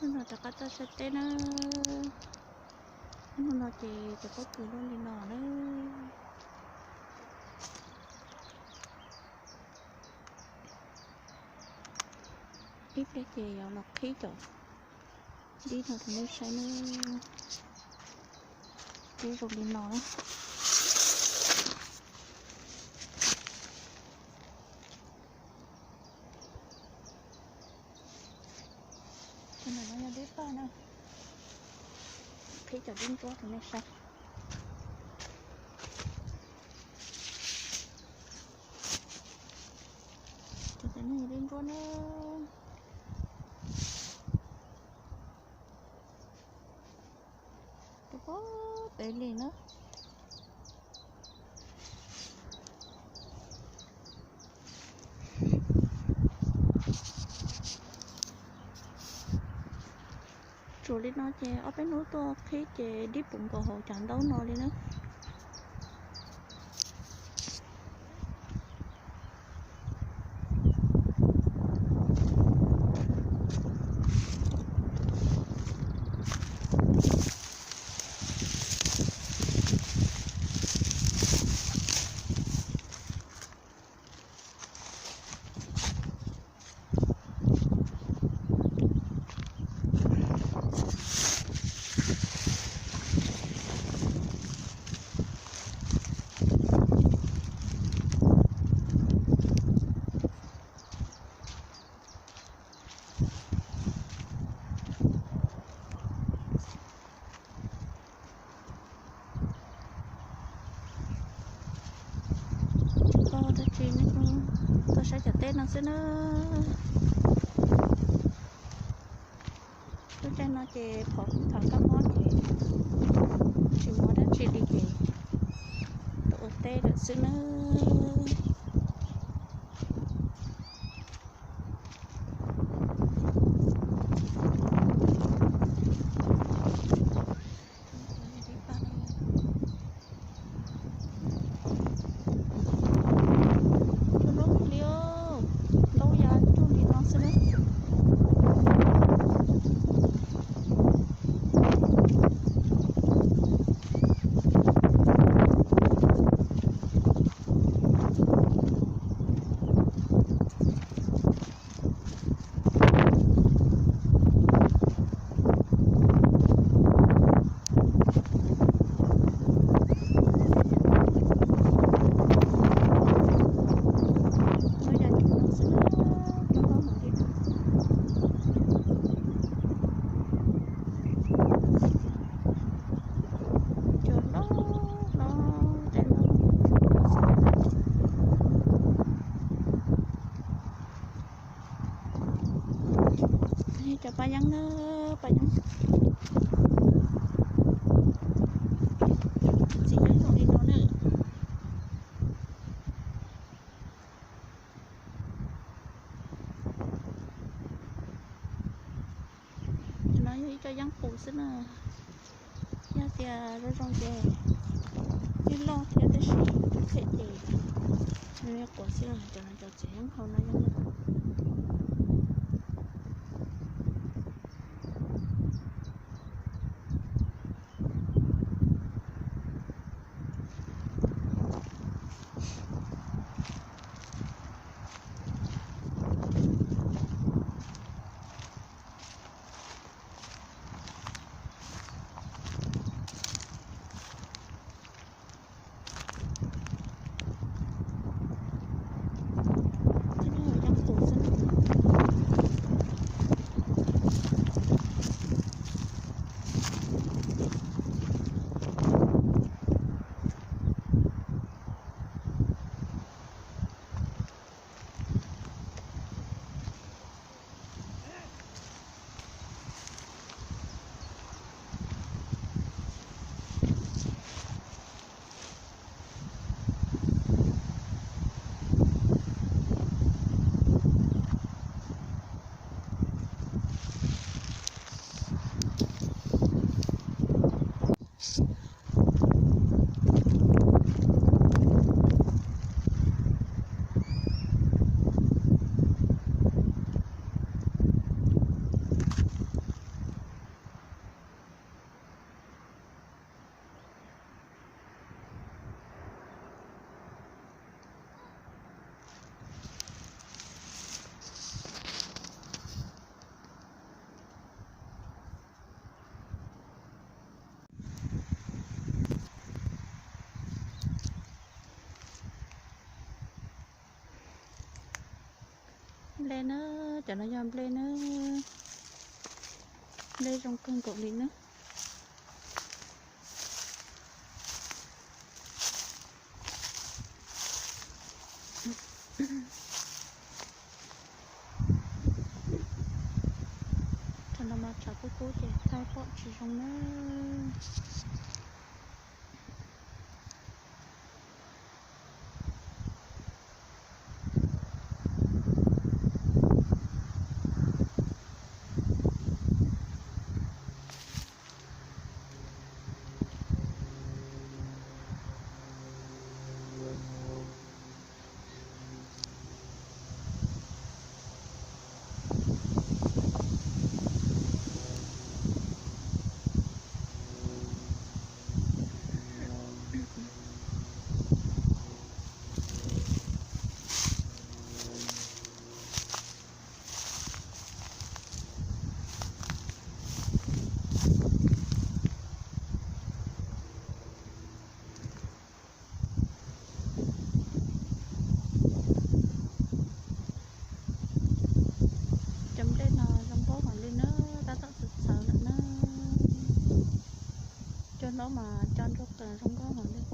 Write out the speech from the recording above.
Hnub no rov qab tuaj saib teb na. Hnub no ces cov pob kws luaj li no na. Ib pliag ces yuav los qhib cov dib no rau nej saib na. Dib zoo li no na. Cov no yog dib paj na. Qhib cov dib ntsuab rau nej saib. Cov no yog dib ntsuab na. Rau pem li na. Tsuas li no ces ob peb hnub tuaj qhib ces dib puv nkaus hauv cov ntaub no li na. Tsis paub dab tsi, nej kuj tuaj saib cov teb no xwb na. Lub caij no ces phom thaum kab mob ces tsis muaj dab tsi li ces tuaj ua teb lawm xwb nawb. Cua loj kawg li os, ntau yam cuag li no xwb na. Cua loj loj, dej loj. Cov paj yeeb na, paj yeeb txiv yeeb zoo li no na. Cov no yog ib co yeeb qus xwb na. Yog tias zoo zoo ces yeej loj thiab, tab sis phem ces nws quav xwb. Cov no cov txiv yeeb hau no yeej loj. Cov no yog yeeb Nplej na, cov no yog nplej na, nplej zoo kawg nkaus li na. Cov no mas tshav kub kub ces thaij pom tsis zoo na. Cov nplej no zoo nkauj heev li na, tab tom txawv txawv lawm na. Cov no mas cov nraug qees zoo nkauj heev li.